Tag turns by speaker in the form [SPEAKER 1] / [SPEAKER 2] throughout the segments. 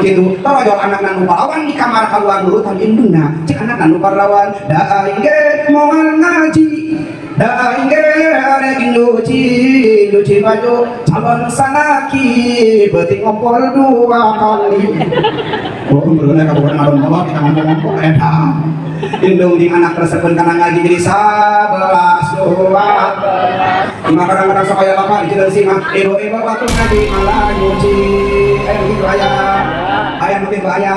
[SPEAKER 1] kitu torojol anakna nu pahlawan di kamar kaluar nurutan indungna cek anakna nu pahlawan da aing ge moal ngaji da aing ge arek nyuci nyuci baju calon salaki beuting ngompol 2 kali. Oh beureuh ka boga ngadon kolot kita ngomong-ngomong eta indung jeung anak resepkeun kana ngaji jadi 11 12. Maka kadang-kadang sok aya bapak di Cileungsi mah ibu-ibu waktu ngaji malah nyuci aya nu kitu aya aya nu kitu aya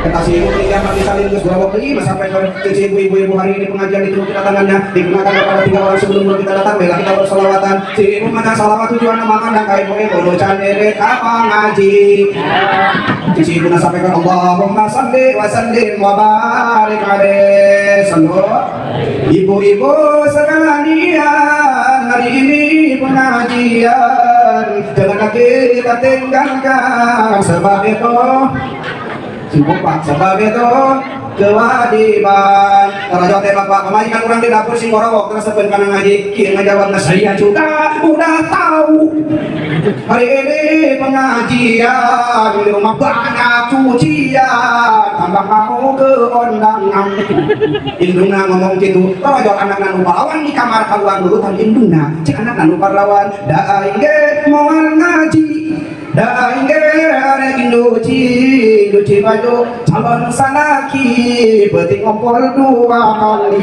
[SPEAKER 1] eta si ibu tinggal mati salin geus gorowok deui mah sampai ke si ibu-ibu hari ini pengajian itu kedatangannya digunakan kepada 3 orang sebelum kita datang bela kita bersolawatan si ibu mana salawat tujuan makan dan ka ibu-ibu nu can dede ka pangaji si ibu na sampaikan Allahumma shalli wa sallim wa barik alaihi sallu. Ibu-ibu sekalian hari ini pengajian jangan kita tinggalkan sebab itu sibuk sebab itu kewajiban. Kalau teh bapak pemajikan urang di dapur sing gorowok terus kana ngaji kieu ngajawabna saya juga udah tahu hari ini pengajian di rumah banyak cucian tambah mau ke undangan. Indungna ngomong kitu torojol anakna nu pahlawan di kamar kaluar nurutan indungna cek anakna nu pahlawan da aing ge moal ngaji da aing ge arek nyuci nyuci baju calon salaki beuting ngompol 2 kali.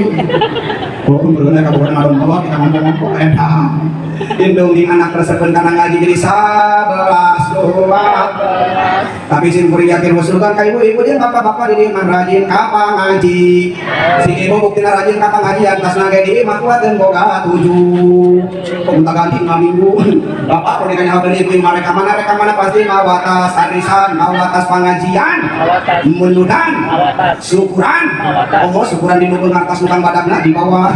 [SPEAKER 1] Oh beureuh ka boga ngadon kolot kita ngomong-ngomong eta indung jeung anak resepkeun kana ngaji jadi 11 12. Tapi sim kuring yakin husnudzon ka ibu-ibu jeung bapak-bapak di dieu mah rajin ka pangaji. Si ibu buktina rajin ka pangajian tasna ge di imah kuateun boga 7. Gonta ganti 5 minggu. Bapak kalau ditanya ibu mereka mana pasti mawatas arisan, mawatas pengajian, mundudan, syukuran. Oh syukuran di nu beungar tas tukang badagna di bawah.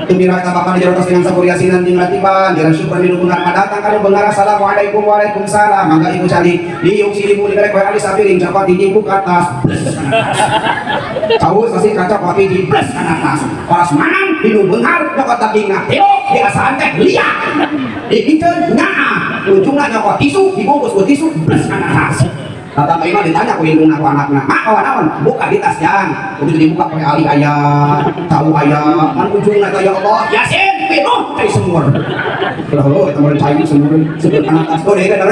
[SPEAKER 1] Tumira eta bapak di jero tas dengan sabur yasinan jeung ratiban, jalan syukuran di nu beungar datang ka nu beungar assalamualaikum waalaikumsalam. Mangga ibu calik diuk si ibu dibere koe alis sapiring cokot dijingkuk ka atas. Saus sasi kaca kopi di plus kana atas. Paras manang di nu beungar nyokot dagingna tiuk diasaan teh liak. Dipikeun nyaah ujungna nyokot tisu dibungkus ku tisu plus kana atas. Datang ka imah ditanya ku indungna ku anakna, "Mak kawan-kawan, buka di tas jang." Begitu dibuka koe ali aya, tahu aya, man ujungna teh ya Allah, Yasin pinuh cai semur. Lah eta mun cai semur sebut kana atas. Oh deui kan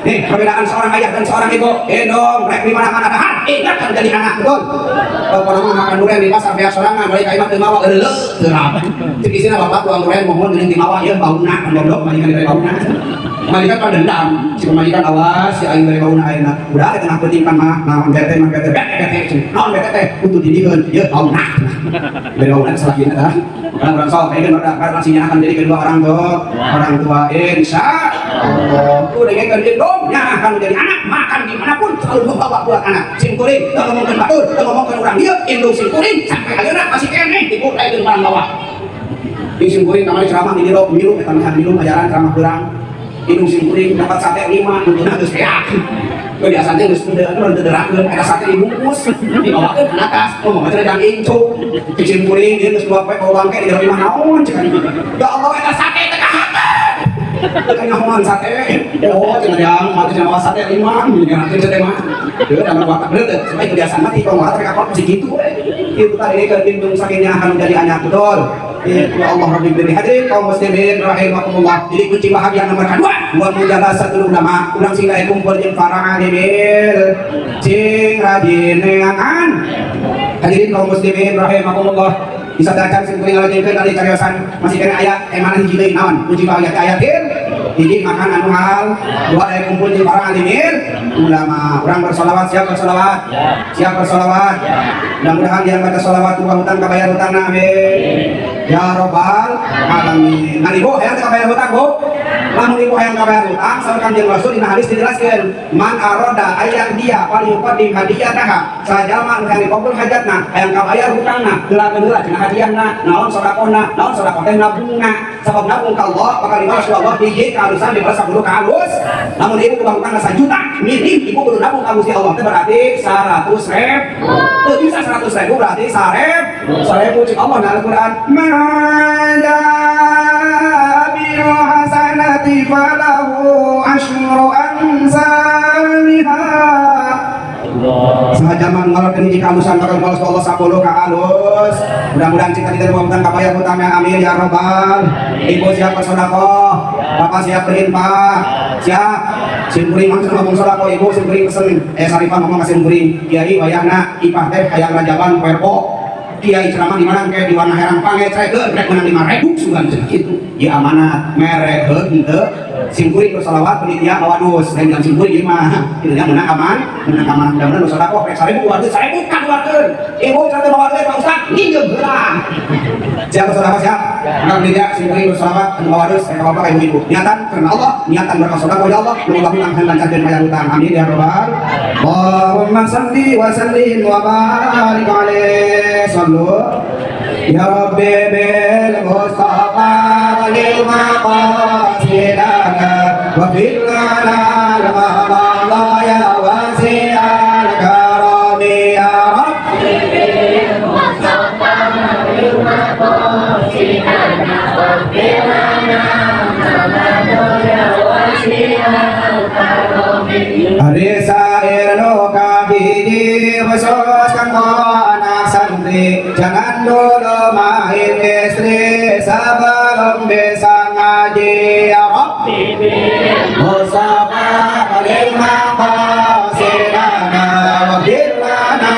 [SPEAKER 1] nih perbedaan seorang ayah dan seorang ibu. Dong, rek di mana-mana dahar, ingat kan jadi anak betul. Kalau mah makan durian di pasar beak sorangan, balik ka imah teu mawa eureuleuh geurap. Cek isina bapak tuang durian mohon geuning ti mawa ieu bauna kan goblok majikan dibere bauna. Majikan pan dendam, si pemajikan awas si aing bere bauna ayeuna. Udah teh tengah peuting pan mah, naon bete mah bete bete naon bete teh kudu didieun ieu bauna. Bere bauna salakina tah. Karena urang sok ayeuna karena sinya akan jadi kedua orang tua, orang tua insya Allah. Tuh dengekeun indung nya akan menjadi anak makan dimanapun selalu membawa buat anak. Sim kuring teu ngomongkeun batur, teu ngomongkeun urang dieu, indung sim kuring sampai ayeuna masih keneh dibukakeun barang bawa. Di sim kuring kamari ceramah di dieu milu eta mah milu ajaran ceramah beurang. Indung sim kuring dapat sate 5 untuna geus beak. Biasanya geus teu derakeun eta sate dibungkus dibawakeun kana tas ngomong aja jang incuk. Sim kuring ieu geus 2 poe bawa bangke di jero imah naon cek aing. Ya Allah eta sate teh kahakeun. Teu sate. Oh cenah jang mah cenah mawa sate 5 ngerakeun teh mah. Deui da mah bener teh sampai kebiasaan mah ti tong wae ka pasti kitu we. Itu tadi ke indung sakitnya akan menjadi anak betul. Ya Allah Rabbi beri hadirin kaum muslimin rahimakumullah. Jadi kunci bahagia nomor kedua wa mujalasatul ulama. Urang sing daek kumpul jeung para alimil sing rajin neangan. Hadirin kaum muslimin rahimakumullah. Bisa dacan sing kuring ngalajengkeun tadi cariosan masih kena aya emana hiji deui naon kunci bahagia teh aya hiji makan anu hal dua daek kumpul jeung para alimil ulama. Urang bersolawat siap bersolawat siap bersolawat. Mudah-mudahan yang baca solawat tukang hutang kabayar hutangna amin ya robbal alamin. Nah ibu hayang teu kabayar hutang bu? Lamun ibu hayang kabayar hutang saur Kanjeng Rasul dina hadis dijelaskeun man aroda ayang dia falyuqaddim hadiyataha sajalma anu hayang dikabul hajatna hayang kabayar hutangna heulakeun heula cenah hadiahna naon sedekahna naon sedekah teh nabungna sabab nabung ka Allah bakal dibalas ku Allah hiji kahalusan dibalas 10 kahalus. Lamun ibu boga hutangna 1 juta minim ibu kudu nabung ka Gusti Allah teh berarti 100.000. Teu bisa 100.000 berarti 1.000. 1.000 cek Allah na Al-Qur'an man bil hasanati falahu asyru amsalha Saha jalma nu ngalorkeun hiji kaalusan bakal balas ku Allah 10 kaalus. Mudah-mudahan cita kita hutang kabayar hutangnya, amin ya robbal. Ibu siap bersedekah, bapak siap berinfak, siap. Simkuring langsung ngomong sedekah, ibu simkuring pesen. Saripah ngomong ka simkuring, kiai wayahna ipah teh hayang rajaban poe kiai ceramah di mana kayak di warna herang pangecrekeun rek menang 5.000 sugan cenah kitu. Ieu amanat mere heuh henteu. Simkuring bersolawat penitia bawa dus lain jam simkuring ieu mah kitu nya menang aman, menang amanah mudah-mudahan nu sedekah rek 1.000 keluarkeun 1.000 kaluarkeun. Ibu cenah bawa duit Pak Ustaz nginjeum heula. Siap bersedekah siap. Maka penitia simkuring bersolawat anu bawa dus rek bapak ibu-ibu. Niatan karena Allah, niatan bersedekah ya Allah, nu hutang lancarkeun bayar hutang. Amin ya rabbal. Allahumma shalli wa sallim wa barik alaihi. Ya Rabbi bil Mustafa lil maqasidana wa fil lana al ya wasi'al karami ya Rabbi
[SPEAKER 2] bil Mustafa lil maqasidana wa fil lana al ya wasi'al karami.
[SPEAKER 1] Arisair nu kahiji khusus kanggo anak santri, jangan dulu main istri sebelum bisa ngaji ya Rabbi Mustafa lil maqasidana wa fil lana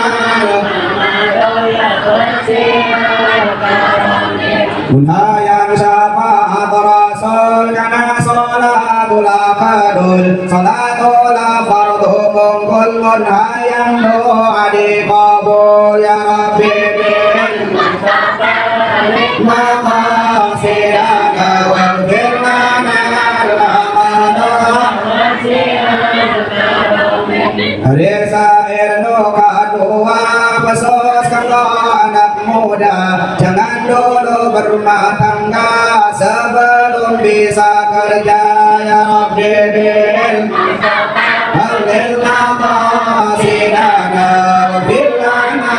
[SPEAKER 1] hayang syafaat Rasul kana sholatul fardul sholatul fardu mungkul mun hayang doa dikabul ya Rabbi bil
[SPEAKER 2] Mustafa lil
[SPEAKER 1] maqasidana wa fil lana Risair nu kadua khusus kanggo anak muda, jangan dulu berumah tangga sebelum bisa kerja ya Rabbi bil lil maqasidana wa fil lana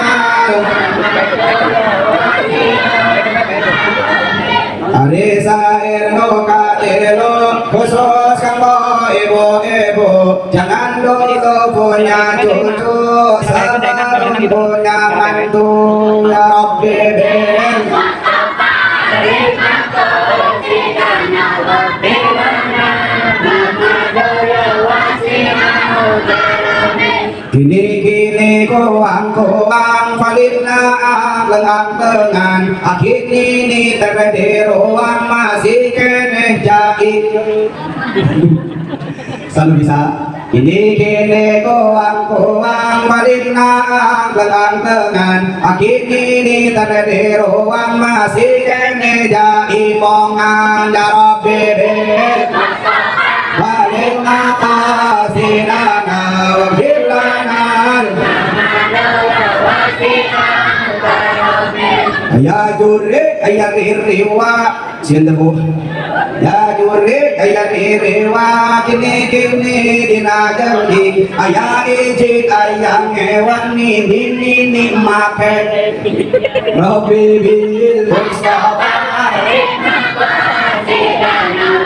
[SPEAKER 1] Arisair nu katilu khusus kanggo ibu-ibu, jangan dulu punya cucu sebelum punya mantu ya Rabbi bil
[SPEAKER 2] Mustafa lil maqasidana wa fil lana ya wasi'al karami.
[SPEAKER 1] Kini-kini koang-koang falina lengang-lengan akhir ini terdi ruang masih keneh jai. Selalu bisa. Kini-kini koang-koang falina lengang-lengan akhir ini terdi ruang masih keneh jai mongan ya Rabbi bil walil maqasidana wa fil lana ya jure ya ririwa sieun teh Bu ya jure ya ririwa kini kini dina jauhi aya ijin aya ngewan ni ni ni make Rabbi bil Mustafa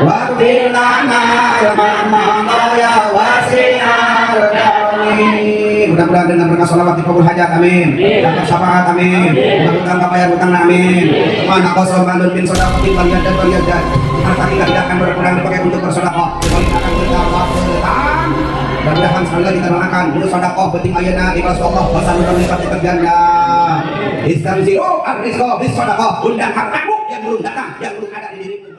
[SPEAKER 1] wa fil lana ya wasi'al karami. Mudah-mudahan dengan berkah sholawat dikabul hajat, amin. Dapat syafaat, amin. Hutang kabayar hutang, amin. Mana kosong malun min sedekah wal yadad wal yadad. Harta kita tidak akan berkurang dipakai untuk bersedekah, kecuali akan bertambah bertambah. Mudah-mudahan sekali lagi kita doakan dulu sedekah penting ayeuna ikhlas Allah wasallu lipat ganda. Istamziru ar-rizqa bis sedekah, undang hartamu yang belum datang, yang belum ada di dirimu.